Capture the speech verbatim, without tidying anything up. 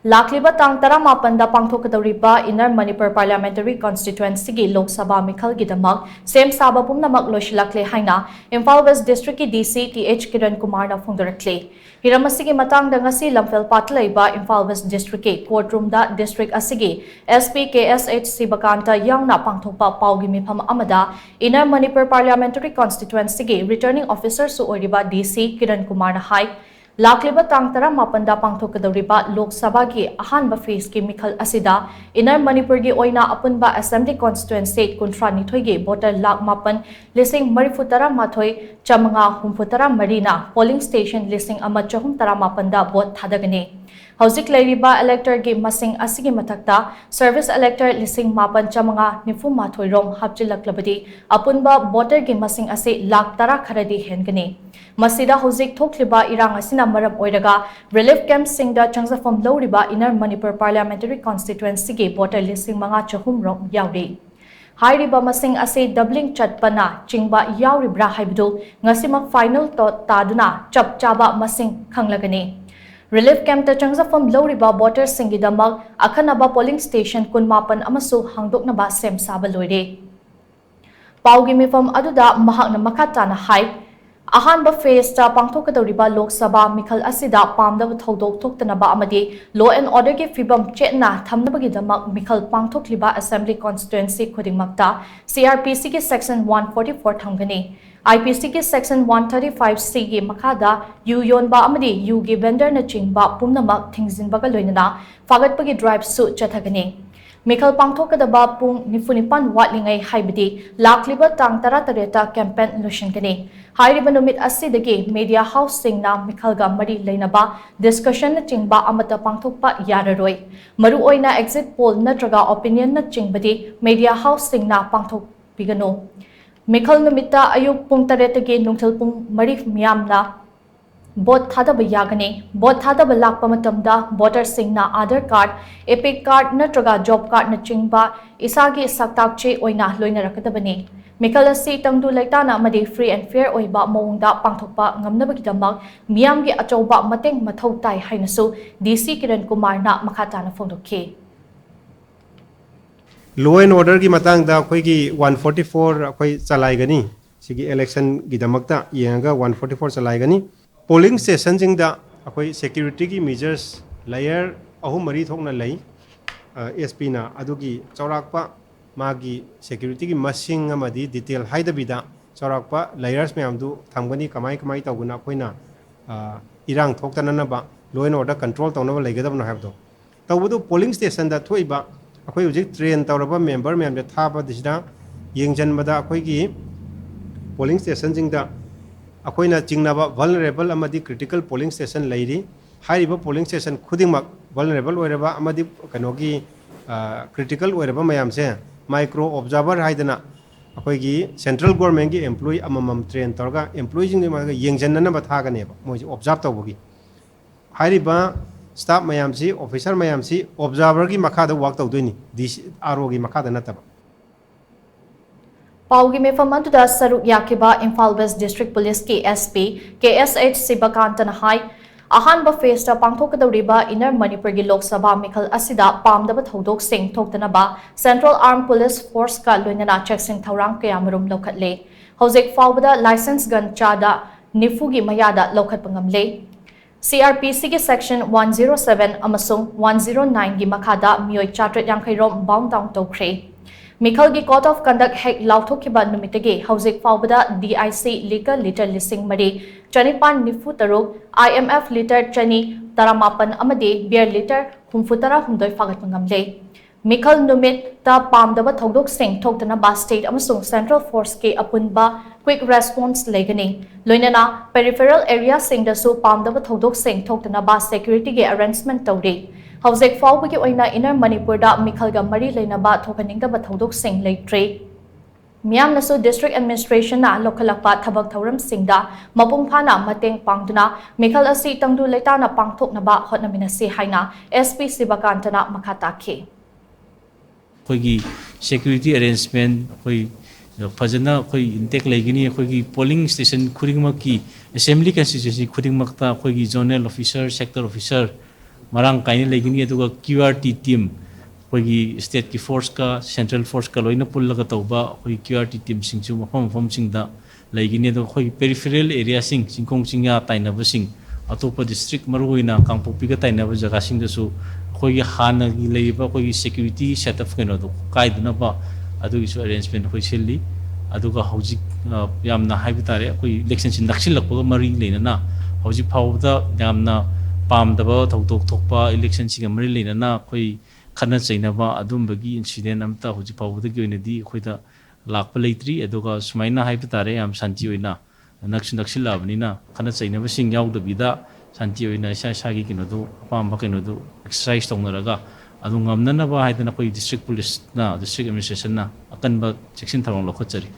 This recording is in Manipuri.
ꯂꯥꯛꯂꯤꯕ ꯇꯥꯡ ꯇꯔꯥꯃꯥꯄꯟꯗ ꯄꯥꯡꯊꯣꯛꯀꯗꯧꯔꯤꯕ Inner Manipur Parliamentary Constituencyꯒꯤ Lok Sabha ꯃꯤꯈꯜꯒꯤꯗꯃꯛ ꯁꯦꯝ ꯁꯥꯕ ꯄꯨꯝꯅꯃꯛ ꯂꯣꯏꯁꯤꯜꯂꯛꯂꯦ ꯍꯥꯏꯅ Imphal West Districtꯀꯤ D C T H Kiran Kumarꯅ ꯐꯣꯡꯗꯣꯔꯛꯂꯤ꯫ ꯍꯤꯔꯝ ꯑꯁꯤꯒꯤ ꯃꯇꯥꯡꯗ ꯉꯁꯤ ꯂꯝꯐꯦꯜ ꯄꯥꯠꯇ ꯂꯩꯕ ꯏꯝꯐꯥꯜ West Districtꯀꯤ court roomꯗ district ꯑꯁꯤꯒꯤ S P K S H ꯁꯤꯕꯀꯥꯟꯇ ꯌꯥꯡꯅ ꯄꯥꯡꯊꯣꯛꯄ ꯄꯥꯎꯒꯤ ꯃꯤꯐꯝ ꯑꯃꯗ Inner Manipur Parliamentary Constituencyꯒꯤ returning officerꯁꯨ ꯑꯣꯏꯔꯤꯕ D C Kiran Kumarꯅ ꯍꯥꯏ, ꯂꯥꯛꯂꯤꯕ ꯇꯥꯡ ꯇꯔꯥꯃꯥꯄꯟꯗ ꯄꯥꯡꯊꯣꯛꯀꯗꯧꯔꯤꯕ ꯂꯣꯛ ꯁꯚꯥꯒꯤ ꯑꯍꯥꯟꯕ phaseꯀꯤ ꯃꯤꯈꯜ ꯑꯁꯤꯗ Inner Manipurꯒꯤ ꯑꯣꯏꯅ ꯑꯄꯨꯟꯕ assembly constituency ꯀꯨꯟꯊ꯭ꯔꯥ ꯅꯤꯊꯣꯏꯒꯤ voter ꯂꯥꯈ ꯃꯥꯄꯟ ꯂꯤꯁꯤꯡ ꯃꯔꯤꯐꯨ ꯇꯔꯥ ꯃꯥꯊꯣꯏ ꯆꯥꯃꯉꯥ ꯍꯨꯝꯐꯨ ꯇꯔꯥ ꯃꯔꯤꯅ polling station ꯂꯤꯁꯤꯡ ꯑꯃ ꯆꯍꯨꯝ ꯇꯔꯥꯃꯥꯄꯟꯗ vote ꯊꯥꯗꯒꯅꯤ꯫ ꯍꯧꯖꯤꯛ ꯂꯩꯔꯤꯕ electorꯒꯤ ꯃꯁꯤꯡ ꯑꯁꯤꯒꯤ ꯃꯊꯛꯇ service elector ꯂꯤꯁꯤꯡ ꯃꯥꯄꯟ ꯆꯥꯃꯉꯥ ꯅꯤꯐꯨ ꯃꯥꯊꯣꯏ ꯔꯣꯝ ꯍꯥꯞꯆꯤꯜꯂꯛꯂꯕꯗꯤ ꯑꯄꯨꯟꯕ voterꯒꯤ ꯃꯁꯤꯡ ꯑꯁꯤ ꯂꯥꯈ ꯇꯔꯥ ꯈꯔꯗꯤ ꯍꯦꯟꯒꯅꯤ꯫ ꯃꯁꯤꯗ ꯍꯧꯖꯤꯛ ꯊꯣꯛꯂꯤꯕ ꯏꯔꯥꯡ ꯑꯁꯤꯅ ꯃꯔꯝ ꯑꯣꯏꯔꯒ relief campꯁꯤꯡꯗ ꯆꯪꯖꯐꯝ ꯂꯧꯔꯤꯕ Inner Manipur Parliamentary Constituencyꯒꯤ voter ꯂꯤꯁꯤꯡ ꯃꯉꯥ ꯆꯍꯨꯝ ꯔꯣꯝ ꯌꯥꯎꯔꯤ꯫ ꯍꯥꯏꯔꯤꯕ ꯃꯁꯤꯡ ꯑꯁꯤ doubling ꯆꯠꯄꯅ ꯆꯤꯡꯕ ꯌꯥꯎꯔꯤꯕ꯭ꯔꯥ ꯍꯥꯏꯕꯗꯨ ꯉꯁꯤꯃꯛ final tot ꯇꯥꯗꯨꯅ ꯆꯞ ꯆꯥꯕ ꯃꯁꯤꯡ ꯈꯪꯂꯒꯅꯤ꯫ Relief campꯇ ꯆꯪꯖꯐꯝ ꯂꯧꯔꯤꯕ voterꯁꯤꯡꯒꯤꯗꯃꯛ ꯑꯈꯟꯅꯕ polling station ꯀꯨꯟꯃꯥꯄꯟ ꯑꯃꯁꯨ ꯍꯥꯡꯗꯣꯛꯅꯕ ꯁꯦꯝ ꯁꯥꯕ ꯂꯣꯏꯔꯦ꯫ ꯄꯥꯎꯒꯤ ꯃꯤꯐꯝ ꯑꯗꯨꯗ ꯃꯍꯥꯛꯅ ꯃꯈꯥ ꯇꯥꯅ ꯍꯥꯏ, ꯑꯍꯥꯟꯕ phaseꯇ ꯄꯥꯡꯊꯣꯛꯀꯗꯧꯔꯤꯕ ꯂꯣꯛ ꯁꯚꯥ ꯃꯤꯈꯜ ꯑꯁꯤꯗ ꯄꯥꯝꯗꯕ ꯊꯧꯗꯣꯛ ꯊꯣꯛꯇꯅꯕ ꯑꯃꯗꯤ law and orderꯒꯤ ꯐꯤꯕꯝ ꯆꯦꯠꯅ ꯊꯝꯅꯕꯒꯤꯗꯃꯛ ꯃꯤꯈꯜ ꯄꯥꯡꯊꯣꯛꯂꯤꯕ assembly constituency ꯈꯨꯗꯤꯡꯃꯛꯇ C R P Cꯒꯤ section one forty four ꯊꯝꯒꯅꯤ꯫ I P Cꯒꯤ section one thirty five Cꯒꯤ ꯃꯈꯥꯗ ꯌꯨ ꯌꯣꯟꯕ ꯑꯃꯗꯤ ꯌꯨꯒꯤ vendorꯅꯆꯤꯡꯕ ꯄꯨꯝꯅꯃꯛ ꯊꯤꯡꯖꯤꯟꯕꯒ ꯂꯣꯏꯅꯅ ꯐꯥꯒꯠꯄꯒꯤ driveꯁꯨ ꯆꯠꯊꯒꯅꯤ꯫ ꯃꯤꯈꯜ ꯄꯥꯡꯊꯣꯛꯀꯗꯕ ꯄꯨꯡ ꯅꯤꯐꯨ ꯅꯤꯄꯥꯟ ꯋꯥꯠꯂꯤꯉꯩ, ꯍꯥꯏꯕꯗꯤ ꯂꯥꯛꯂꯤꯕ ꯇꯥꯡ ꯇꯔꯥꯇꯔꯦꯠꯇ campaign ꯂꯣꯏꯁꯤꯟꯒꯅꯤ꯫ ꯍꯥꯏꯔꯤꯕ ꯅꯨꯃꯤꯠ ꯑꯁꯤꯗꯒꯤ media houseꯁꯤꯡꯅ ꯃꯤꯈꯜꯒ ꯃꯔꯤ ꯂꯩꯅꯕ discussionꯅꯆꯤꯡꯕ ꯑꯃꯠꯇ ꯄꯥꯡꯊꯣꯛꯄ ꯌꯥꯔꯔꯣꯏ꯫ ꯃꯔꯨꯑꯣꯏꯅ exit poll ꯅꯠꯇ꯭ꯔꯒ opinionꯅꯆꯤꯡꯕꯗꯤ media houseꯁꯤꯡꯅ ꯄꯥꯡꯊꯣꯛꯄꯤꯒꯅꯨ꯫ ꯃꯤꯈꯜ ꯅꯨꯃꯤꯠꯇ ꯑꯌꯨꯛ ꯄꯨꯡ ꯇꯔꯦꯠꯇꯒꯤ ꯅꯨꯡꯊꯤꯜ ꯄꯨꯡ ꯃꯔꯤ ꯃꯤꯌꯥꯝꯅ vote ꯊꯥꯗꯕ ꯌꯥꯒꯅꯤ꯫ Vote ꯊꯥꯗꯕ ꯂꯥꯛꯄ ꯃꯇꯝꯗ voterꯁꯤꯡꯅ Aadhaar card, EPIC card ꯅꯠꯇ꯭ꯔꯒ job cardꯅꯆꯤꯡꯕ ꯏꯁꯥꯒꯤ ꯁꯛꯇꯥꯛ ꯆꯦ ꯑꯣꯏꯅ ꯂꯣꯏꯅꯔꯛꯀꯗꯕꯅꯤ꯫ ꯃꯤꯈꯜ ꯑꯁꯤ ꯇꯪꯗꯨ ꯂꯩꯇꯥꯅ ꯑꯃꯗꯤ free and fair ꯑꯣꯏꯕ ꯃꯑꯣꯡꯗ ꯄꯥꯡꯊꯣꯛꯄ ꯉꯝꯅꯕꯒꯤꯗꯃꯛ ꯃꯤꯌꯥꯝꯒꯤ ꯑꯆꯧꯕ ꯃꯇꯦꯡ ꯃꯊꯧ ꯇꯥꯏ ꯍꯥꯏꯅꯁꯨ ꯗꯤ ꯁꯤ ꯀꯤꯔꯟ ꯀꯨꯃꯥꯔꯅ ꯃꯈꯥ ꯇꯥꯅ ꯐꯣꯡꯗꯣꯛꯈꯤ꯫ Law and orderꯒꯤ ꯃꯇꯥꯡꯗ ꯑꯩꯈꯣꯏꯒꯤ ꯋꯥꯟ ꯐꯣꯔꯇꯤ ꯐꯣꯔ ꯑꯩꯈꯣꯏ ꯆꯂꯥꯏꯒꯅꯤ꯫ ꯁꯤꯒꯤ electionꯒꯤꯗꯃꯛꯇ ꯌꯦꯡꯉꯒ ꯋꯥꯟ ꯐꯣꯔꯇꯤ ꯐꯣꯔ ꯆꯂꯥꯏꯒꯅꯤ꯫ Polling stationꯁꯤꯡꯗ ꯑꯩꯈꯣꯏ securityꯒꯤ measures layer ꯑꯍꯨꯝ ꯃꯔꯤ ꯊꯣꯛꯅ ꯂꯩ꯫ ꯑꯦꯁ ꯄꯤꯅ ꯑꯗꯨꯒꯤ ꯆꯥꯎꯔꯥꯛꯄ ꯃꯥꯒꯤ securityꯒꯤ ꯃꯁꯤꯡ ꯑꯃꯗꯤ detail ꯍꯥꯏꯗꯕꯤꯗ ꯆꯥꯎꯔꯥꯛꯄ layers ꯃꯌꯥꯝꯗꯨ ꯊꯝꯒꯅꯤ꯫ ꯀꯃꯥꯏ ꯀꯃꯥꯏ ꯇꯧꯗꯅ ꯑꯩꯈꯣꯏꯅ, ꯑ, ꯏꯔꯥꯡ ꯊꯣꯛꯇꯅꯅꯕ, law and order control ꯇꯧꯅꯕ ꯂꯩꯒꯗꯕꯅꯣ ꯍꯥꯏꯕꯗꯣ꯫ ꯇꯧꯕꯗꯨ polling stationꯗ ꯊꯣꯛꯏꯕ ꯑꯩꯈꯣꯏ ꯍꯧꯖꯤꯛ train ꯇꯧꯔꯕ member ꯃꯌꯥꯝꯁꯦ ꯊꯥꯕꯗꯁꯤꯗ ꯌꯦꯡꯁꯤꯟꯕꯗ ꯑꯩꯈꯣꯏꯒꯤ polling stationꯁꯤꯡꯗ ꯑꯩꯈꯣꯏꯅ ꯆꯤꯡꯅꯕ vulnerable ꯑꯃꯗꯤ critical polling station ꯂꯩꯔꯤ꯫ ꯍꯥꯏꯔꯤꯕ polling station ꯈꯨꯗꯤꯡꯃꯛ vulnerable ꯑꯣꯏꯔꯕ ꯑꯃꯗꯤ ꯀꯩꯅꯣꯒꯤ, ꯑ, critical ꯑꯣꯏꯔꯕ ꯃꯌꯥꯝꯁꯦ micro observer ꯍꯥꯏꯗꯅ ꯑꯩꯈꯣꯏꯒꯤ central governmentꯀꯤ employee ꯑꯃꯃꯝ train ꯇꯧꯔꯒ employeeꯁꯤꯡꯗꯨ ꯃꯥꯒ ꯌꯦꯡꯁꯤꯟꯅꯅꯕ ꯊꯥꯒꯅꯦꯕ, ꯃꯣꯏꯁꯦ observe ꯇꯧꯕꯒꯤ꯫ ꯍꯥꯏꯔꯤꯕ staff ꯃꯌꯥꯝꯁꯤ, officer ꯃꯌꯥꯝꯁꯤ observerꯒꯤ ꯃꯈꯥꯗ work ꯇꯧꯗꯣꯏꯅꯤ, ꯗꯤ ꯁꯤ, ꯑꯥꯔ ꯑꯣꯒꯤ ꯃꯈꯥꯗ ꯅꯠꯇꯕ꯫ ꯄꯥꯎꯒꯤ ꯃꯤꯐꯝ ꯑꯗꯨꯗ ꯁꯔꯨꯛ ꯌꯥꯈꯤꯕ ꯏꯝꯐꯥꯜ West District Policeꯀꯤ S P K S H ꯁꯤꯕꯀꯥꯟꯇꯅ ꯍꯥꯏ, ꯑꯍꯥꯟꯕ phaseꯇ ꯄꯥꯡꯊꯣꯛꯀꯗꯧꯔꯤꯕ Inner ꯃꯅꯤꯄꯨꯔꯒꯤ ꯂꯣꯛ ꯁꯚꯥ ꯃꯤꯈꯜ ꯑꯁꯤꯗ ꯄꯥꯝꯗꯕ ꯊꯧꯗꯣꯛꯁꯤꯡ ꯊꯣꯛꯇꯅꯕ Central Armed Police Forceꯀ ꯂꯣꯏꯅꯅ ꯆꯦꯛꯁꯤꯟ ꯊꯧꯔꯥꯡ ꯀꯌꯥꯃꯔꯨꯝ ꯂꯧꯈꯠꯂꯦ꯫ ꯍꯧꯖꯤꯛ ꯐꯥꯎꯕꯗ licensed gun ꯆꯥꯗ ꯅꯤꯐꯨꯒꯤ ꯃꯌꯥꯗ ꯂꯧꯈꯠꯄ ꯉꯝꯂꯦ꯫ ꯁꯤ ꯑꯥꯔ ꯄꯤ ꯁꯤꯒꯤ section one zero seven ꯑꯃꯁꯨꯡ one zero nineꯒꯤ ꯃꯈꯥꯗ ꯃꯤꯑꯣꯏ ꯆꯥꯇ꯭ꯔꯦꯠ ꯌꯥꯡꯈꯩ ꯔꯣꯝ bound down ꯇꯧꯈ꯭ꯔꯦ꯫ ꯃꯤꯈꯜꯒꯤ code of conduct ꯍꯦꯛ ꯂꯥꯎꯊꯣꯛꯈꯤꯕ ꯅꯨꯃꯤꯠꯇꯒꯤ ꯍꯧꯖꯤꯛ ꯐꯥꯎꯕꯗ D I C liquor litre ꯂꯤꯁꯤꯡ ꯃꯔꯤ ꯆꯅꯤꯄꯥꯟ ꯅꯤꯐꯨ ꯇꯔꯨꯛ, ꯑꯥꯏ ꯑꯦꯝ ꯑꯦꯐ litre ꯆꯅꯤ ꯇꯔꯥꯃꯥꯄꯟ ꯑꯃꯗꯤ beer litre ꯍꯨꯝꯐꯨ ꯇꯔꯥ ꯍꯨꯝꯗꯣꯏ ꯐꯥꯒꯠꯄ ꯉꯝꯂꯦ꯫ ꯃꯤꯈꯜ ꯅꯨꯃꯤꯠꯇ ꯄꯥꯝꯗꯕ ꯊꯧꯗꯣꯛꯁꯤꯡ ꯊꯣꯛꯇꯅꯕ state ꯑꯃꯁꯨꯡ central forceꯀꯤ ꯑꯄꯨꯟꯕ quick response ꯂꯩꯒꯅꯤ꯫ ꯂꯣꯏꯅꯅ peripheral areaꯁꯤꯡꯗꯁꯨ ꯄꯥꯝꯗꯕ ꯊꯧꯗꯣꯛꯁꯤꯡ ꯊꯣꯛꯇꯅꯕ securityꯒꯤ arrangement ꯇꯧꯔꯤ꯫ ꯍꯧꯖꯤꯛ ꯐꯥꯎꯕꯒꯤ ꯑꯣꯏꯅ Inner ꯃꯅꯤꯄꯨꯔꯗ ꯃꯤꯈꯜꯒ ꯃꯔꯤ ꯂꯩꯅꯕ ꯊꯣꯛꯍꯟꯅꯤꯡꯗꯕ ꯊꯧꯗꯣꯛꯁꯤꯡ ꯂꯩꯇ꯭ꯔꯤ꯫ ꯃꯤꯌꯥꯝꯅꯁꯨ district administrationꯅ ꯂꯧꯈꯠꯂꯛꯄ ꯊꯕꯛ ꯊꯧꯔꯝꯁꯤꯡꯗ ꯃꯄꯨꯡ ꯐꯥꯅ ꯃꯇꯦꯡ ꯄꯥꯡꯗꯨꯅ ꯃꯤꯈꯜ ꯑꯁꯤ ꯇꯪꯗꯨ ꯂꯩꯇꯥꯅ ꯄꯥꯡꯊꯣꯛꯅꯕ ꯍꯣꯠꯅꯃꯤꯟꯅꯁꯤ ꯍꯥꯏꯅ ꯑꯦꯁ ꯄꯤ ꯁꯤꯕꯀꯥꯟꯇꯅ ꯃꯈꯥ ꯇꯥꯈꯤ꯫ ꯑꯩꯈꯣꯏꯒꯤ security arrangement ꯑꯩꯈꯣꯏ ꯐꯖꯅ ꯑꯩꯈꯣꯏ intact ꯂꯩꯒꯅꯤ꯫ ꯑꯩꯈꯣꯏꯒꯤ polling station ꯈꯨꯗꯤꯡꯃꯛꯀꯤ, assembly constituency ꯈꯨꯗꯤꯡꯃꯛꯇ ꯑꯩꯈꯣꯏꯒꯤ zonal officer, sector officer ꯃꯔꯥꯡ ꯀꯥꯏꯅ ꯂꯩꯒꯅꯤ꯫ ꯑꯗꯨꯒ ꯀ꯭ꯌꯨ ꯑꯥꯔ ꯇꯤ team, ꯑꯩꯈꯣꯏꯒꯤ stateꯀꯤ forceꯀ central forceꯀ ꯂꯣꯏꯅ ꯄꯨꯜꯂꯒ ꯇꯧꯕ ꯑꯩꯈꯣꯏꯒꯤ ꯀ꯭ꯌꯨ ꯑꯥꯔ ꯇꯤ teamꯁꯤꯡꯁꯨ ꯃꯐꯝ ꯃꯐꯝꯁꯤꯡꯗ ꯂꯩꯒꯅꯤ꯫ ꯑꯗꯨꯒ ꯑꯩꯈꯣꯏꯒꯤ peripheral areaꯁꯤꯡ, ꯆꯤꯡꯈꯣꯡ ꯆꯤꯡꯌꯥ ꯇꯥꯏꯅꯕꯁꯤꯡ, ꯑꯇꯣꯞꯄ district, ꯃꯔꯨꯑꯣꯏꯅ ꯀꯥꯡꯄꯣꯛꯄꯤꯒ ꯇꯥꯏꯅꯕ ꯖꯒꯥꯁꯤꯡꯗꯁꯨ ꯑꯩꯈꯣꯏꯒꯤ ꯍꯥꯟꯅꯒꯤ ꯂꯩꯔꯤꯕ ꯑꯩꯈꯣꯏꯒꯤ security setup ꯀꯩꯅꯣꯗꯣ ꯀꯥꯏꯗꯅꯕ ꯑꯗꯨꯒꯤꯁꯨ arrangement ꯑꯩꯈꯣꯏ ꯁꯤꯜꯂꯤ꯫ ꯑꯗꯨꯒ ꯍꯧꯖꯤꯛ, ꯑ, ꯌꯥꯝꯅ ꯍꯥꯏꯕ ꯇꯥꯔꯦ, ꯑꯩꯈꯣꯏ electionꯁꯤ ꯅꯛꯁꯤꯜꯂꯛꯄꯒ ꯃꯔꯤ ꯂꯩꯅꯅ ꯍꯧꯖꯤꯛ ꯐꯥꯎꯕꯗ ꯌꯥꯝꯅ ꯄꯥꯝꯗꯕ ꯊꯧꯗꯣꯛ ꯊꯣꯛꯄ electionꯁꯤꯒ ꯃꯔꯤ ꯂꯩꯅꯅ ꯑꯩꯈꯣꯏ ꯈꯠꯅ ꯆꯩꯅꯕ ꯑꯗꯨꯝꯕꯒꯤ incident ꯑꯝꯇ ꯍꯧꯖꯤꯛ ꯐꯥꯎꯕꯗꯒꯤ ꯑꯣꯏꯅꯗꯤ ꯑꯩꯈꯣꯏꯗ ꯂꯥꯛꯄ ꯂꯩꯇ꯭ꯔꯤ꯫ ꯑꯗꯨꯒ ꯁꯨꯃꯥꯏꯅ ꯍꯥꯏꯕ ꯇꯥꯔꯦ, ꯌꯥꯝ ꯁꯥꯟꯇꯤ ꯑꯣꯏꯅ ꯅꯛꯁꯨ ꯅꯛꯁꯤꯜꯂꯛꯑꯕꯅꯤꯅ ꯈꯠꯅ ꯆꯩꯅꯕꯁꯤꯡ ꯌꯥꯎꯗꯕꯤꯗ ꯁꯥꯟꯇꯤ ꯑꯣꯏꯅ ꯏꯁꯥ ꯏꯁꯥꯒꯤ ꯀꯩꯅꯣꯗꯨ, ꯑꯄꯥꯝꯕ ꯀꯩꯅꯣꯗꯨ exercise ꯇꯧꯅꯔꯒ ꯑꯗꯨ ꯉꯝꯅꯅꯕ ꯍꯥꯏꯗꯅ ꯑꯩꯈꯣꯏ district policeꯅ, district administrationꯅ ꯑꯀꯟꯕ ꯆꯦꯛꯁꯤꯟ ꯊꯧꯔꯥꯡ ꯂꯧꯈꯠꯆꯔꯤ꯫